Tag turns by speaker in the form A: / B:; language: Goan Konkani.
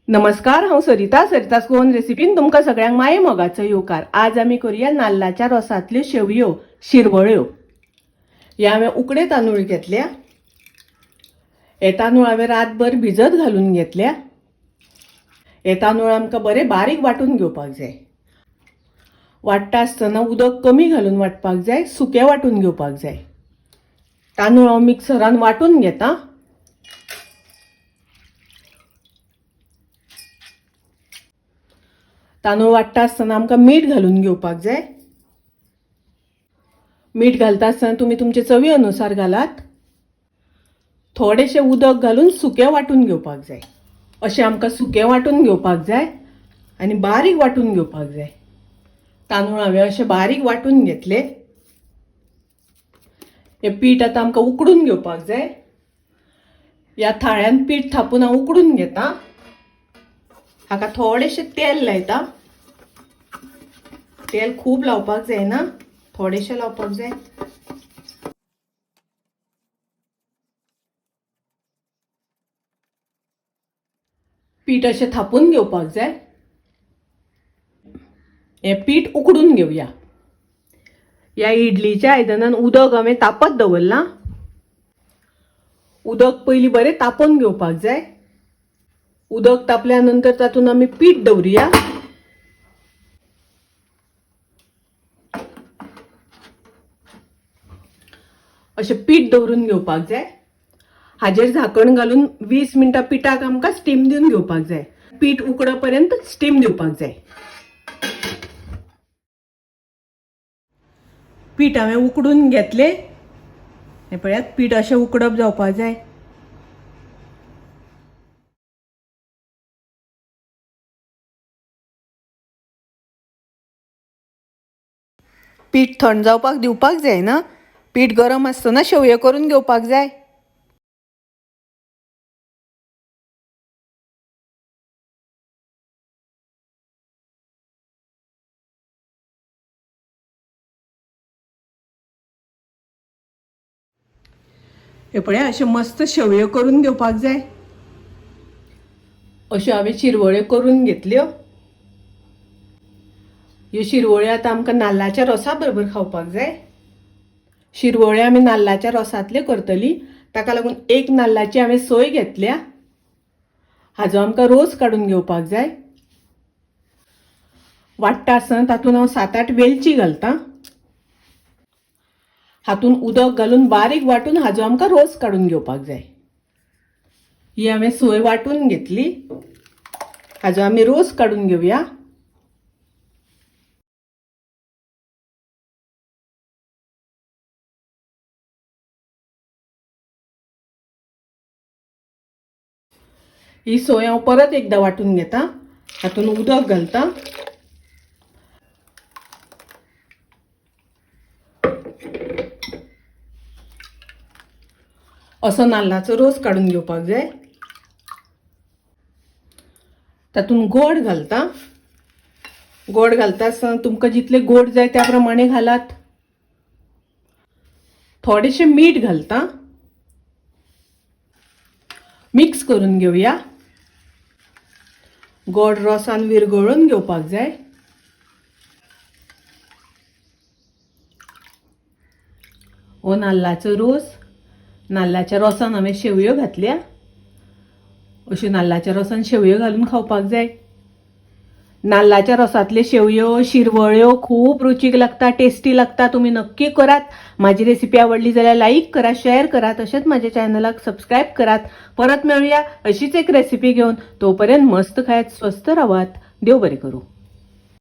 A: नमस्कार, हांव सरिता. सरितास गोवन रेसिपीन तुमकां सगळ्यांक माये मोगाचो येवकार. आज आमी करुया नाल्लाच्या रोसांतल्यो शेवयो, शिरवळ्यो. हे हांवें उकडे तांदूळ घेतल्या. हे तांदूळ हांवें रातभर भिजत घालून घेतल्या. हे तांदूळ आमकां बरे बारीक वांटून घेवपाक जाय. वांट्टा आसतना उदक कमी घालून वांटपाक जाय, सुकें वांटून घेवपाक जाय. तांदूळ हांव मिक्सरान वांटून घेता. तांदूळ वांट्टा आसतना आमकां मीठ घालून घेवपाक जाय. मीठ घालता आसतना तुमी तुमचे चवी अनुसार घालात. थोडेशें उदक घालून सुकें वांटून घेवपाक जाय. अशें आमकां सुकें वांटून घेवपाक जाय आनी बारीक वांटून घेवपाक जाय. तांदूळ हांवें अशें बारीक वांटून घेतले. हें पीठ आतां आमकां उकडून घेवपाक जाय. ह्या थाळ्यान पीठ थापून हांव उकडून घेता. हाका थोडेशें तेल लायता. तेल खूब लावपाक जायना, थोडेशें लावपाक जाय. पीठ अशें थापून घेवपाक जाय. हें पीठ उकडून घेवया. ह्या इडलीच्या आयदनान उदक हांवें तापत दवरलां. उदक पयलीं बरें तापोवन घेवपाक जाय. उदक तापल्या नंतर तातूंत आमी पीठ दवरुया. अशें पीठ दवरून घेवपाक जाय. हाजेर झाकण घालून 20 मिनटां पिठाक आमकां स्टीम दिवन घेवपाक जाय. पीठ उकडपर्यंत स्टीम दिवपाक जाय. पीठ हांवें उकडून घेतलें. हें पळयात, पीठ अशें उकडप जावपाक जाय. पीठ थंड जावपाक दिवपाक जायना. पीठ गरम आसतना शेवयो करून घेवपाक जाय. हे पळया, अशें मस्त शेवयो करून घेवपाक जाय. अश्यो हांवें शिरवळ्यो करून घेतल्यो. ह्यो शिरवळ्यो आतां आमकां नाल्लाच्या रोसा बरोबर खावपाक जाय. शिरवळ्यो आमी नाल्लाच्या रोसांतल्यो करतली. ताका लागून एक नाल्लाची हांवें सोय घेतल्या. हाजो आमकां रोस काडून घेवपाक जाय. वांट्टा आसतना तातूंत हांव 7-8 वेलची घालतां. हातूंत उदक घालून बारीक वांटून हाजो आमकां रोस काडून घेवपाक जाय. ही हांवें सोय वांटून घेतली. हाजो आमी रोस काडून घेवया. ही सोय हांव परत एकदां वांटून घेता. हातूंत उदक घालता. असो नाल्लाचो रोस काडून घेवपाक जाय. तातूंत गोड घालता. गोड घालता आसतना तुमकां जितले गोड जाय त्या प्रमाणे घालात. थोडेशें मीठ घालता. मिक्स करून घेवया. गोड रोसान विरगळून घेवपाक जाय. हो नाल्लाचो रोस. नाल्लाच्या रोसान हांवें शेवयो घातल्या. अश्यो नाल्लाच्या रोसान शेवयो घालून खावपाक जाय. नाल्लाच्या रोसांतले शेवयो, शिरवळ्यो खूब रुचीक लागता, टेस्टी लागता. तुमी नक्की करात. माझी रेसिपी आवडली जाल्यार लाईक करा, शेअर करा, तशेंच माझ्या चॅनलाक सबस्क्राईब करात. परत मेळुया अशीच एक रेसिपी घेवन. तोपर्यंत मस्त खायात, स्वस्थ रावात. देव बरें करूं.